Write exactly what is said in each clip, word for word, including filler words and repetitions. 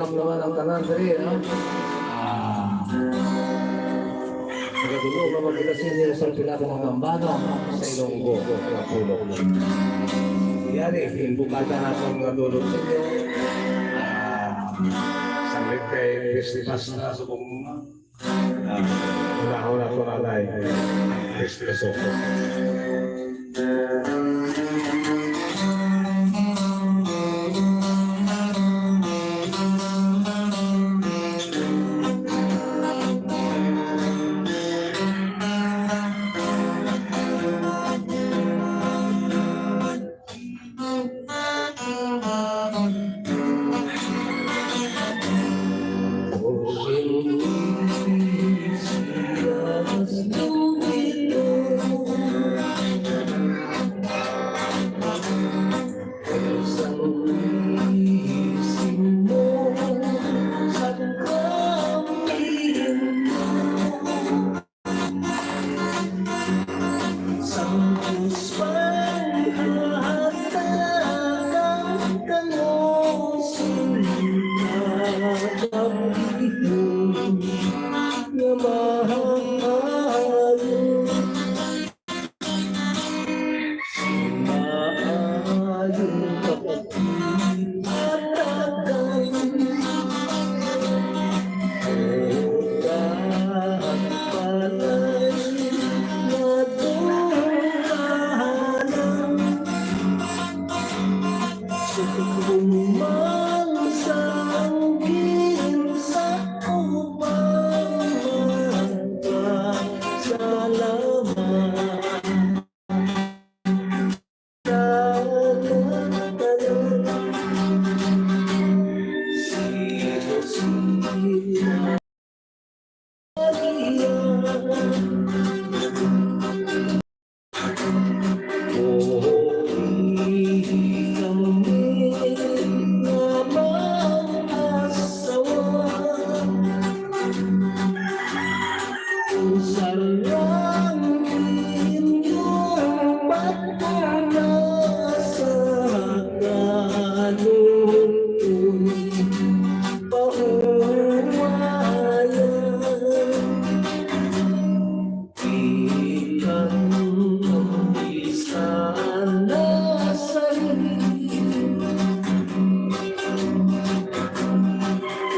Welcome naman ang tanan diri, ha? Ah. Nagadulog naman kita sa inyo sa pila ka mga mambano sa Ilonggo nga pulong. Yari, imbukatan nato ang mga dulog sa inyo. Ah, sanglit kay Christmas na subong. Ah, unahon nato, nanay. Kristoso. Santos panghatagan kamo sing kagabion nga maayo. Sing maayong kapatid. Sarang inyong pagpangasa, kanunod pahuwayan. Ikang isa na sa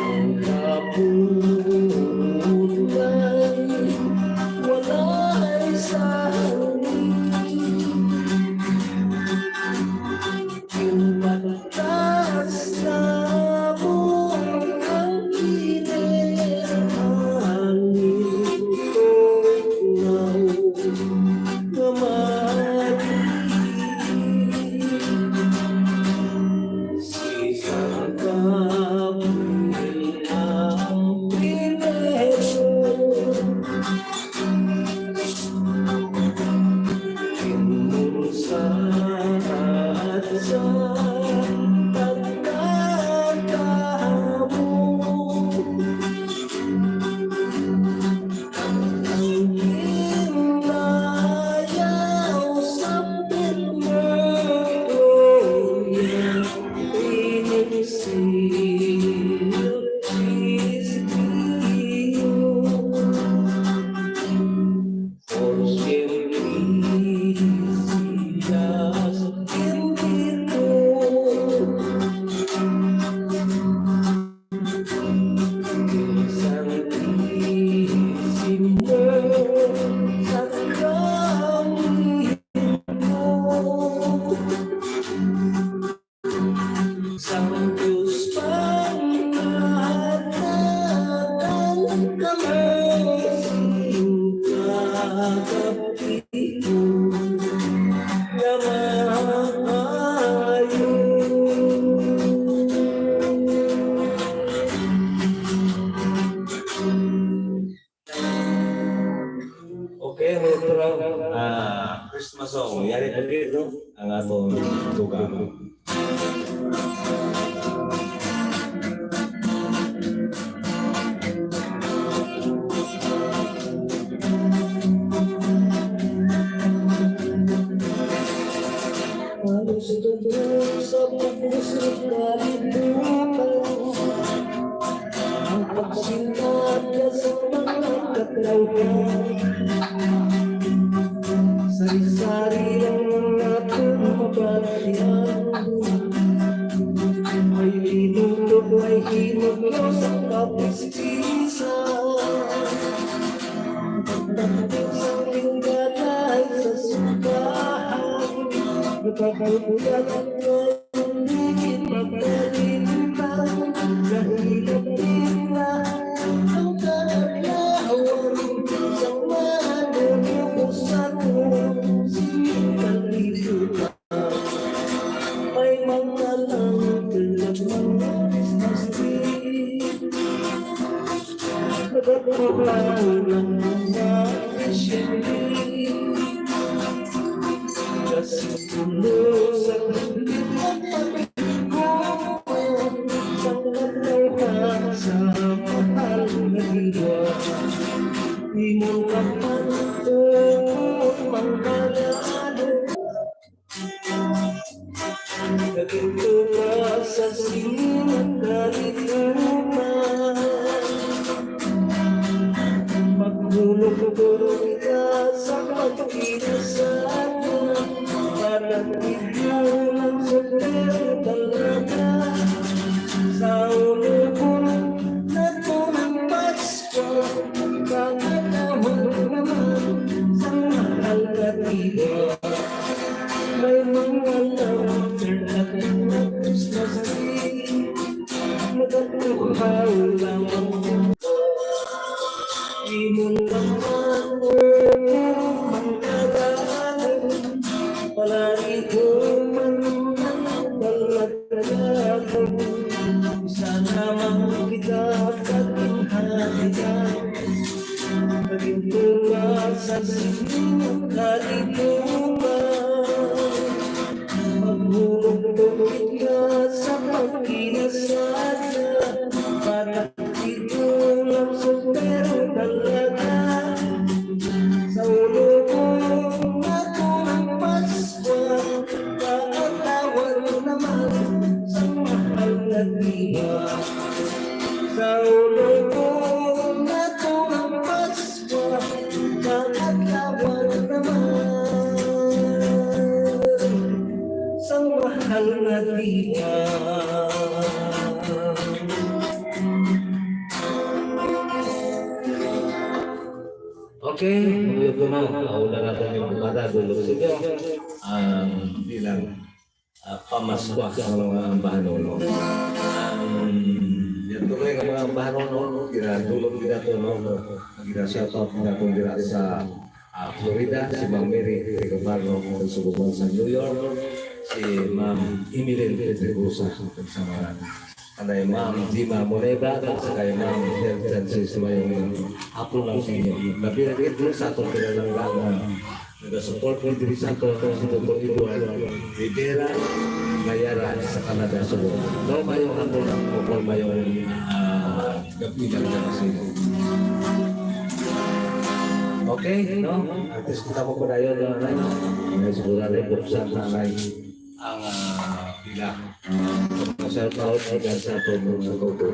Ang kabutan walay sanglit. Ang batas namong ang kinahanglan. Nga mati si Santa Maria ang primero. Kinursa at sa pagkakamo. Ang ginlayaw sa purgatorio, ining silot is giyo. For simplicity just in vitro. Okay, may turang, ah, Christmas song. Yari na dito ang atong dugang. Ang sa tubo sa pagpusok kalibutan. Sinada sa mga katrawhan. Sari-sari lang ang aton mabatian. May linutok, may hinuglo sa kapistisan. Pagdating sa lingganay sa simbahan, nagpapagbulag ang Di magkalimutan, nahilap kita ang kaadlawan sa manunubos sa tuwang sining kalibutan. May mga lantern at mga Christmas tree. Nagatuhan ang mga Christian. Kasulo sa paglikod, paglikod, paglikod sa mahal nga diwa. Di mo kapantun ang kalado. Nagtupa sa sining kalikuman. Maghulog-hulog ka sa pagkinasal. Parang ikaw lang sa pero talaga. Sa ulubon na tumampas Kakatawa naman sa mahal nga diwa. May mga lantern at mga Christmas tree. Nagatuhaw lamang. Imo naman, oh, mga lantern. Palagi ko man ang Sana man kita pagkinhatian, pagintula sa sining kalikuman. Maghulog-hulog kita sa pagkinasala, para ito lang soltero talaga. Sa ulo ko, ako ang Pasko. Kaadlawan naman sa mahal nga diwa. Sa ulo ko nato ang Pasko. Kaadlawan naman sa mahal nga diwa. Okay, manguyog ko, no. Kaula naton yung bukada, dulog sa inyo. Ang bilang, ah, pamaskwa sa mga ambahanon, no. Ang, yan to kayo, mga ambahanon, no. Ginadulog, ginato, no. Gina-shout out, ginato, gina sa, ah, Florida, si Ma'am Mary Tigabarno, ang suguban sa New York, si Ma'am Emeline Pedregosa, sa mga Anay Ma'am Dima Moneda, kag sa kay Ma'am Health Sciences, mayong hapon lang sa inyo. Nabiragit mo sa atong pinalangga nga nagasupport ni diri sa ato, si Doktor Edward Rivera Mayara sa Canada, Cebu. No, mayong hapon lang o kung mayong, ah, gabi lang sa inyo. Okay, no? At least kita mo po na yun, no? May siguro na yung buksan na, Nay. Ang, ah, pila. Shout out, ay, sa ato mo sa Coco.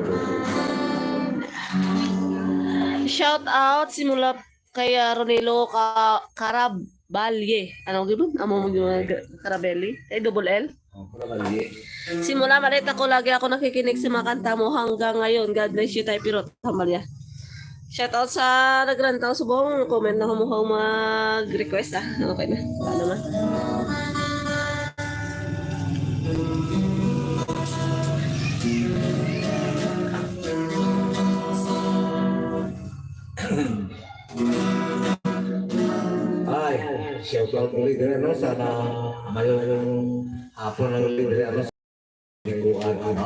Shout out, simula kay, ah, Ronelo Ka-, Carabalye. Ano gyud? Amo mo gyud, Carabalye? Ay, double L? Oh, Carabalye. Simula maliit ako, lagi ako nakikinig sa mga kanta mo hanggang ngayon. God bless you, Tay Pirot. Tambalya. Shout out sa nagrantaw subong, comment na humuhaw mag-request, ah. Okay na. Paano man? Ay, shout out ulit din, ano, sana mayong hapon ang ulit din, ano. Kuan, ano?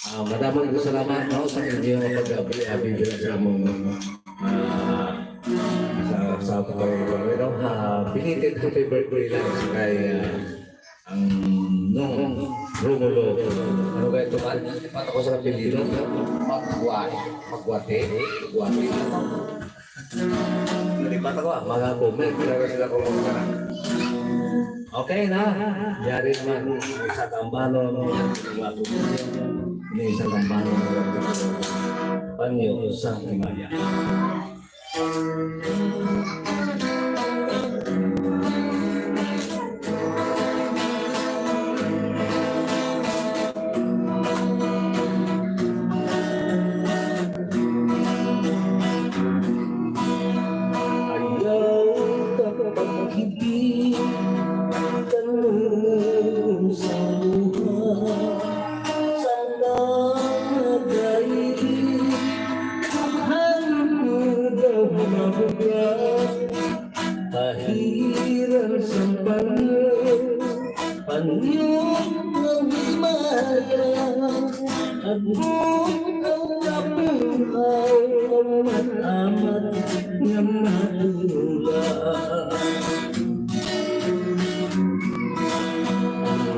Ah, madamong salamat, no, sa inyo nga pag-abi-abi dira sa among, ah, sa, sa pag-, ano, ah, belated happy birthday lang sa kay, ah, ang Nong Romulo. Ano kaya ito, man? Lipat ako sa apelyido. Magwa-, Magwate? Magwate. Lipat ako, ah. Mga comment, pero sila kung Okay na. Yari naman. May isa tambanon. May isa tambanon. Panyo sang Himaya. Ayaw ka paghibi, tanong sa luha, sa mga kaili, ang daw mabuga, kahiran sa panyo, panyo ng himaya, agong ang kabuhaw, amat-amat nga madula.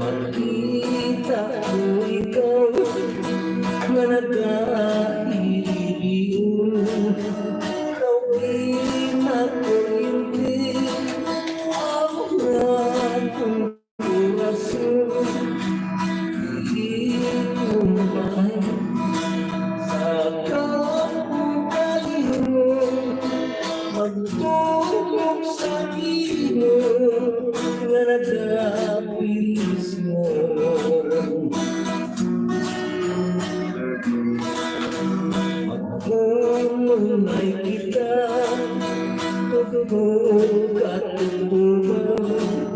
Makita ko ikaw nga nagahilion, ikaw ginakuryente ang akong korason. Dili ko maay sa akong kalingon, magtutok sa imo nga nagapilisyon. Magpumulay kita, tugtog at tugtugan,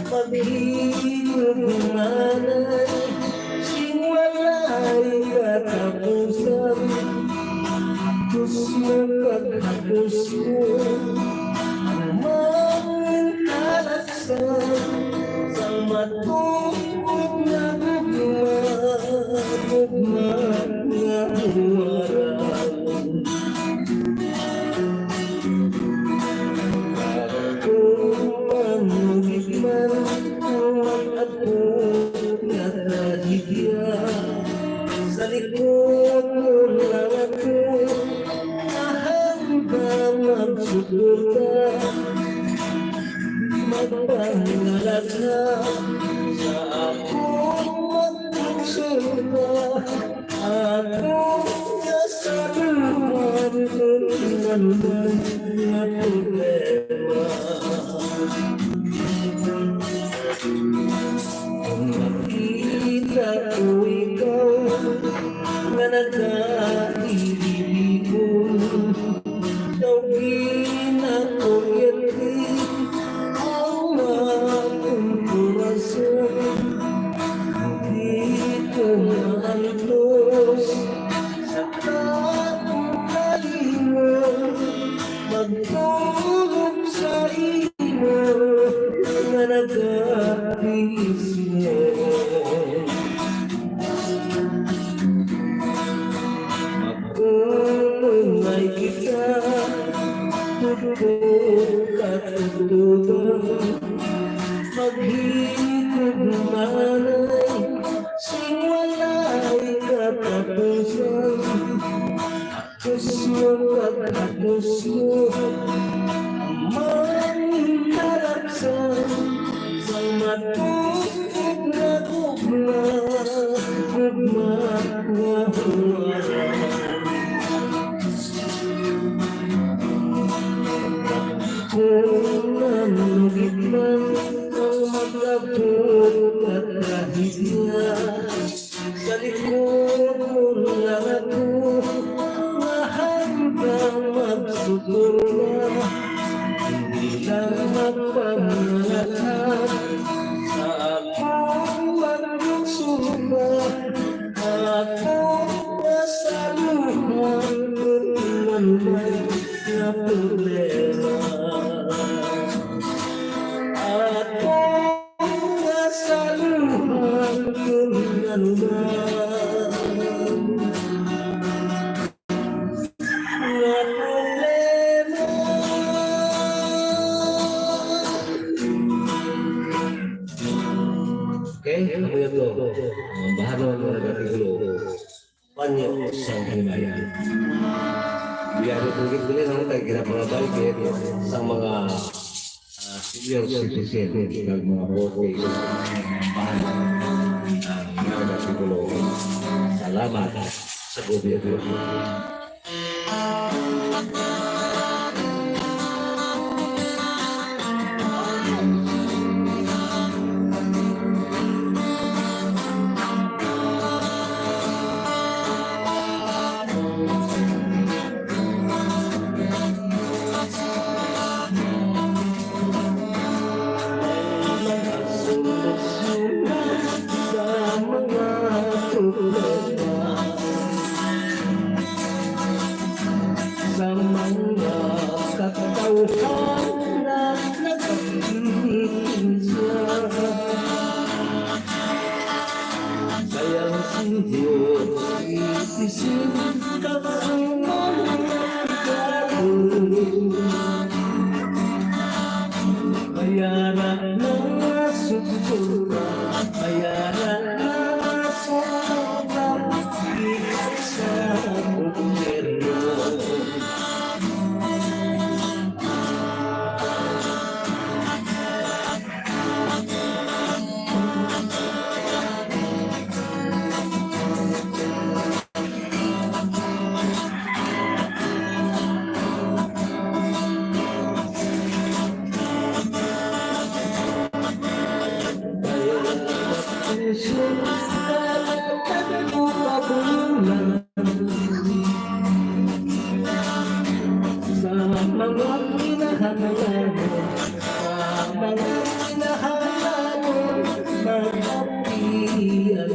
maghigugmanay sing walay katapusan. Kusog pagkatapos mo, ang mga talaksan sa matuog nga gugma, gugma nga huwaran. Kung manugid man ang mag-abot nga trahedya, sa likod mo lang ako, nga handa magsuporta, magpangalagna sa akong magkonsulta. Ako nga sa luha, kung ano man nga problema. Kung makita ko ikaw nga nagahilion, daw ginakuryente ang akong korason. Di ko maantos sa akong kalingon, magtutok sa imo nga nagapilisyon. Magpumulay kita, tugtog at tugtugan, maghigugmanay sing walay katapusan. Kusog pagkatapos mo, ang mga talaksan sa matuog nga gugma, gugma nga huwaran. Kung manugid man ang mag-abot nga trahedya, sa likod mo lang ako, nga handa magsuporta, hindi lang magpangalagad sa akong magkonsulta. Ako nga sa luha, kung ano man nga problema. Ako nga sa luha, kung ano man nga problema. Okay, amo yun to. Ang bahanon nga nag-artikulo, panyo sang himaya. Biya ko kung gitbili naman tayo, ginapangabay, kaya sa mga ah, senior citizen, kag mga forty, ang mga artikulo. Salamat. Obi, obi, obi. Mga solusyon sa mga problema sa mga katawhan na nagpipinsa. Kaya ang Señor, ipisin ka sa mga pagkaon. Kaya na nga sugod na, kaya na nga sugod na, di ka sa gobyerno. Sa mga kinahanglan, sa mga kinahanglan, magkapian-pian.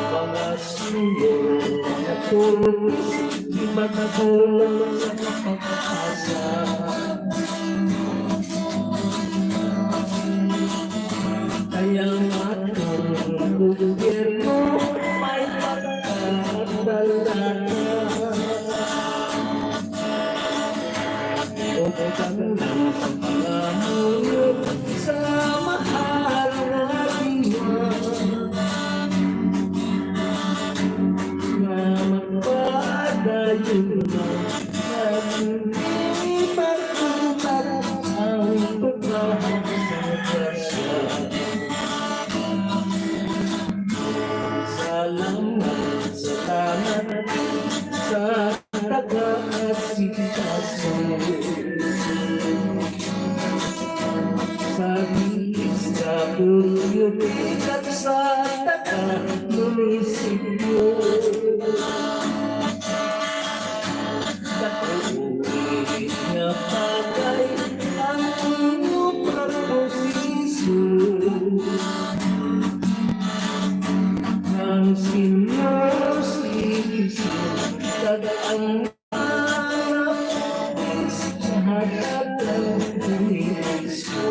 Mga senior, mga tools, di makakulang sa pag-asa. Kaya ang aton gobyerno may pagkabalaka. O kami lang sa pangamuyo sa mahal nga diwa nga magpadayon na. Ang pagkahan sa grasya. Salamat sa tanan sa taga-asikaso. Sa D S W D kag sa taga-munisipyo. Dako nga bagay ang inyo pagposisyon. Ang sinusisi kag ang harap sa hatag ng Kristo.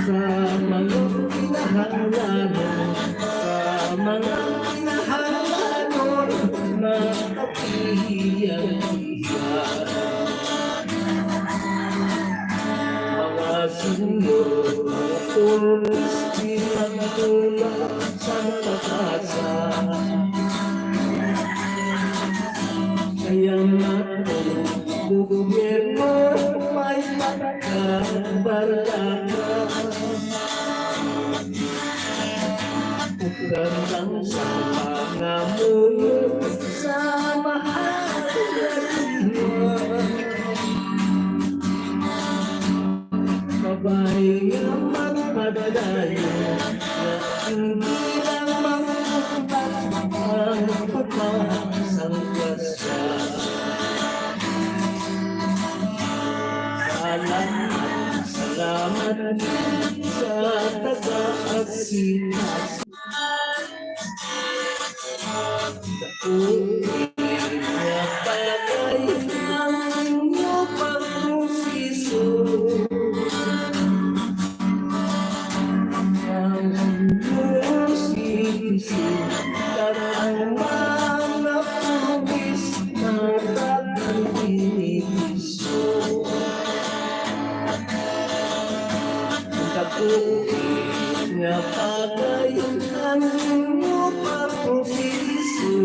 Sa mga kinahanglan, sa mga kinahanglan, mga kapihian-pihian. Mga senior, mga tools, di magtulak sa pag-asa. Kaya nga, gobyerno, may pagkabalaka. Ukabang sa pangamuyo sa mahal nga diwa. Babayi nga magpadayon, nga hindi lang mangutang ang pagpasang grasya. Salamat, salamat sa taga-asikaso. Dako nga bagay ang inyo pagposisyon. Napagayon ang inyo pagproseso.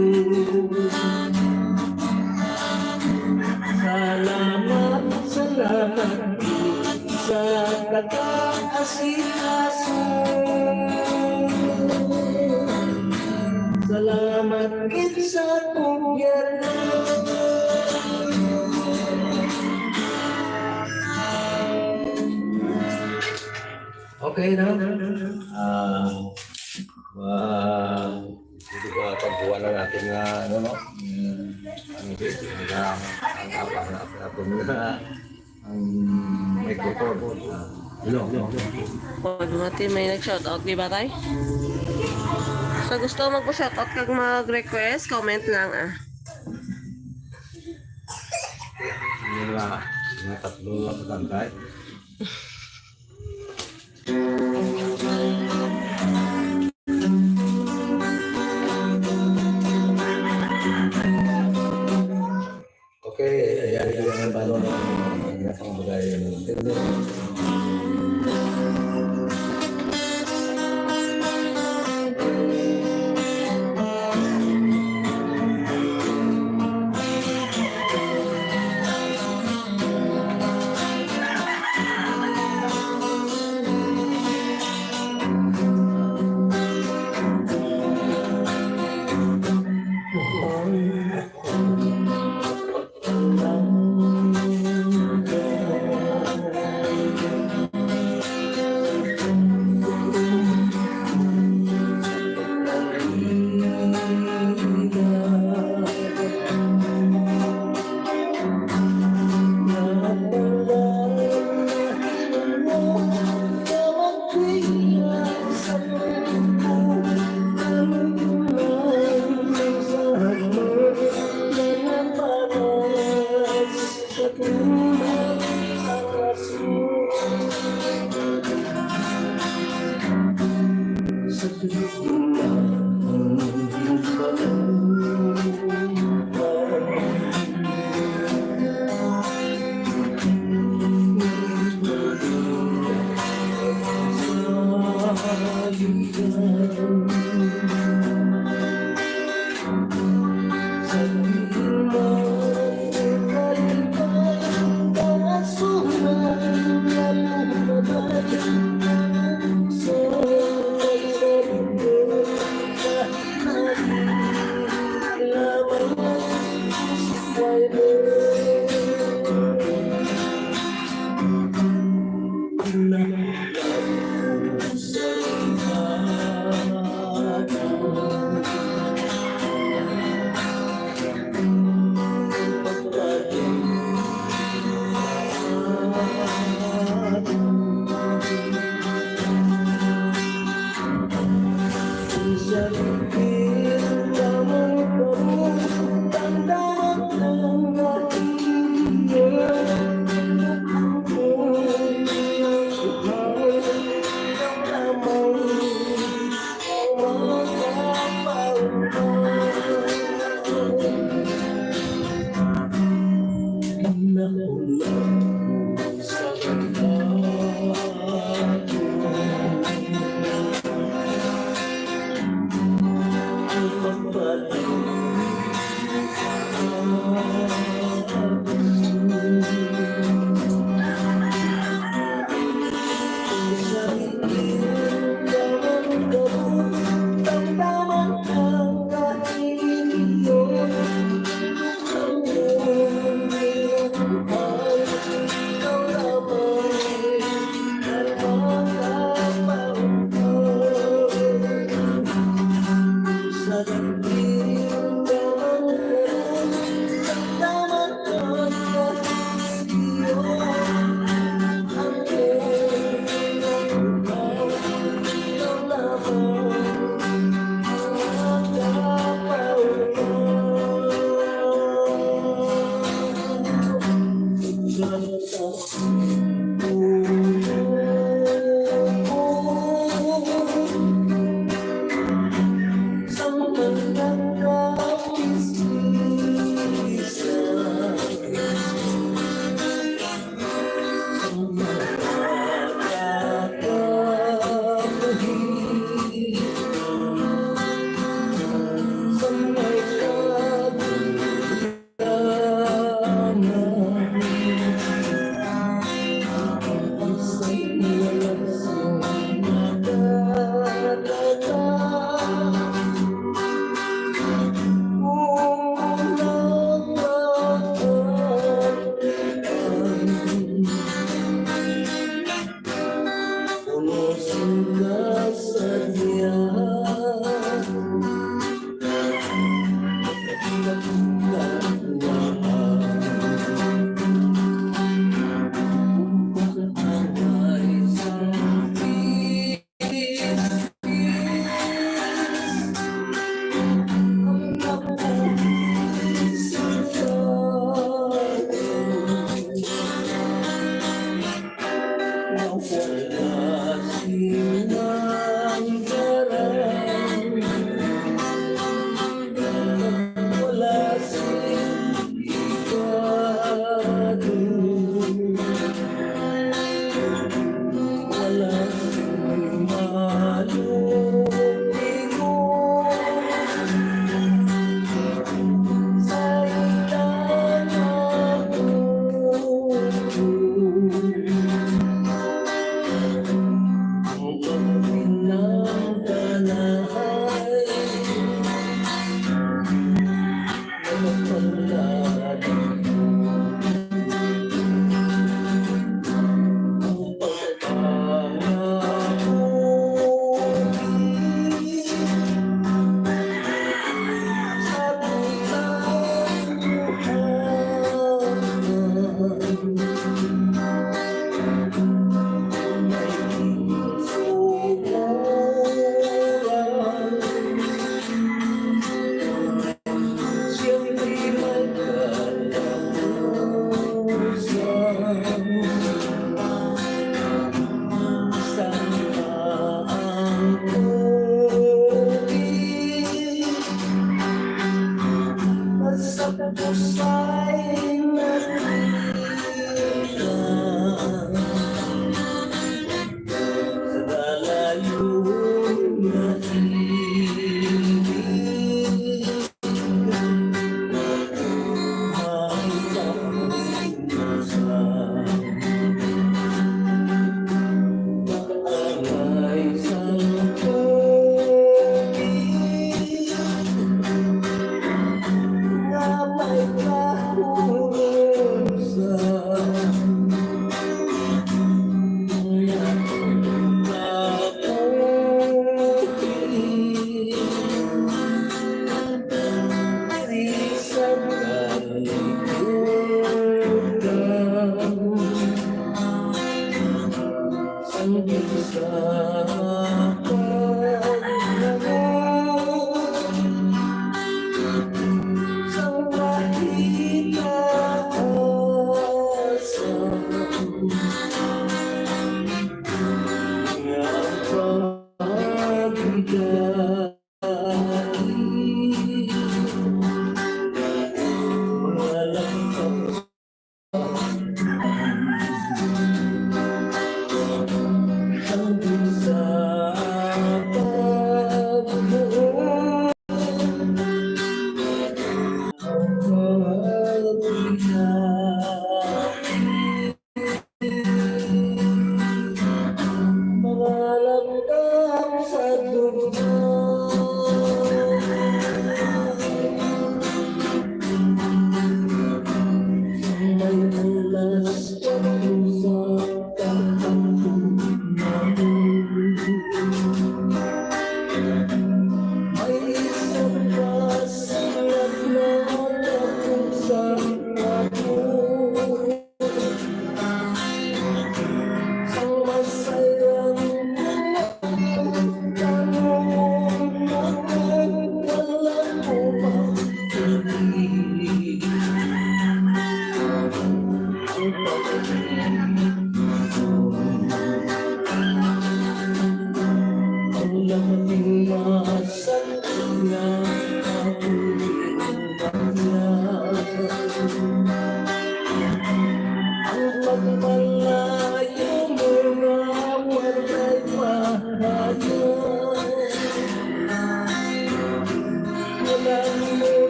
Salamat, salamat sa pag-aasikaso. Salamat gid sa gobyerno. Okay na? Ah, ah, hindi ba pagkuha ng ating, ah, ano, no? Mm, ano ba ito? Ang, ang, ang, ang, ang, ang microphone. Ah, hello, hello. Pag mati may nag-shoutout, di ba, tay? Sa gusto magpa-shoutout kag mag-request, comment lang, ah. Yun na, mga tatlo lang sa tangkay. Okay, ayan, ayan ang balon. Ayan, sa mga bagay, ano.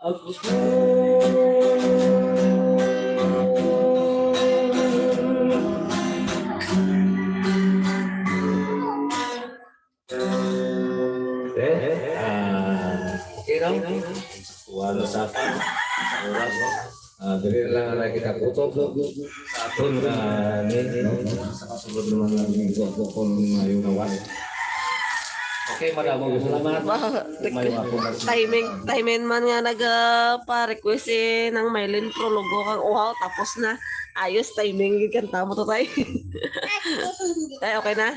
Eh, ah, okay lang. Wala sa akin. Oras. Ah, dili lang na kita kutob sa aton, ah, ni, no? Sa kasunod naman ng linggo, kung mayo na wala. Okay, madamo. Salamat. Wow, Mayo ako. Timing, timing man nga nag, ah, pa-request si Nang Mylene Prologo kang Uhaw, tapos na. Ayos, timing yung kanta mo to, tay. Tay, okay na?